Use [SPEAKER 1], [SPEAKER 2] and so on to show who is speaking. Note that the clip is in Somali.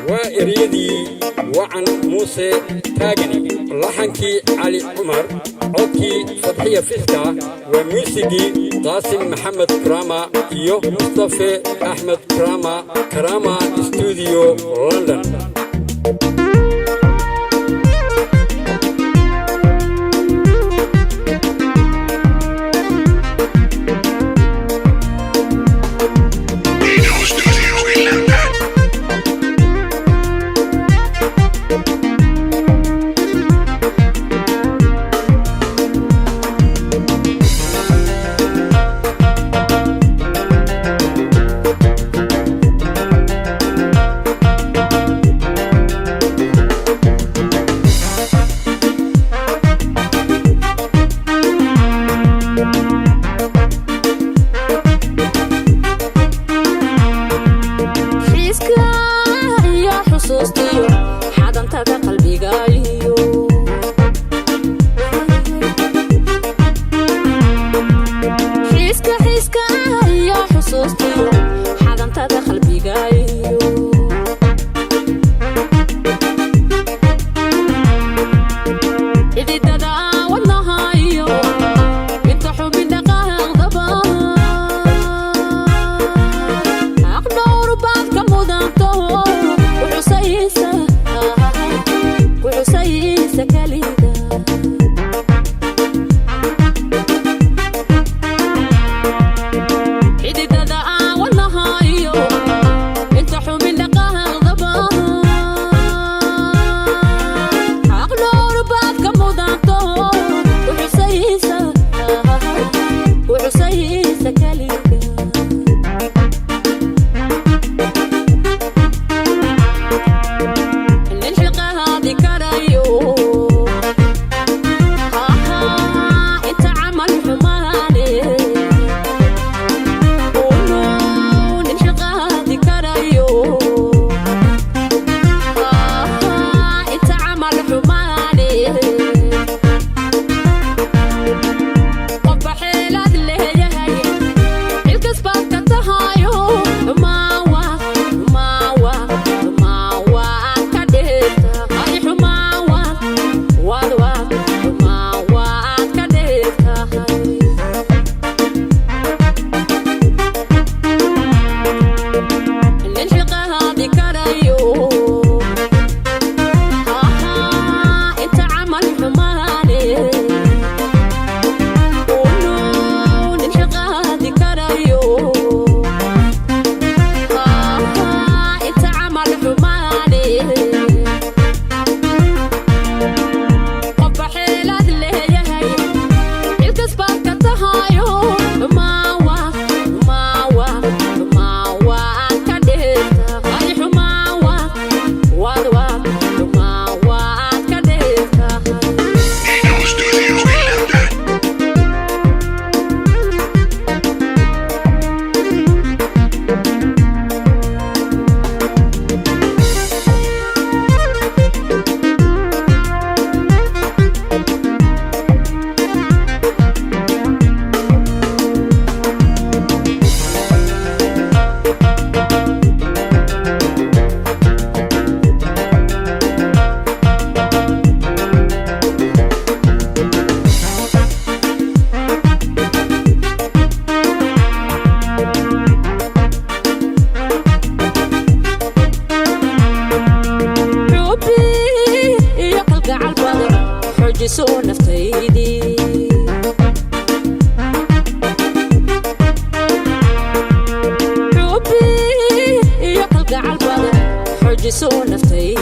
[SPEAKER 1] Waa ereyadii Wacan Muuse Taagani, laxankii Cali Cumar, codkii Fadxiya Fiska, waa muusigii Qaasim Maxamed Karama iyo Mustafe Axmed Karama, Karama Studio, London.
[SPEAKER 2] Dino Studio in London.
[SPEAKER 3] Xiiska iyo xusuustiyo xadantada qalbigaaliyo xiiska, xiiska iyo xusuustiyo xadantada qalbigaaliyo xididada wadnahayo inta xubin dhaqaaqdaba aqdhowr baad ka mudanto ku xusaysa kelida. Xididada aan wadnahayo inta xubin dhaqaaqdaba aqdhowr baad ka mudanto ku xusaysa kelida. Nin xilqahaadi karayo inta camal xumaane unu nin xilqahaadi karayo inta camal xumaane qofba xeelaad leeyahay xilkas baad ka tahayo xumaawa xumaawa xumaawa ka dheertahay xumaawa waad waad xumaawa ka dheertahay. Nin xilqahaadi karayo inta camal xumaane unu nin xilqahaadi karayo inta camal xumaane qofba xeelaad leeyahay xilkas baad ka tahayo xumaawa xumaawa xumaawa ka dheertahay xumaawa waad waad xumaawa ka dheertahay.
[SPEAKER 2] Dino Studio in London.
[SPEAKER 3] Xubi iyo kalgacal badan xoojiso naftaydii. Xubi iyo kalgacal badan xoojiso naftaydi.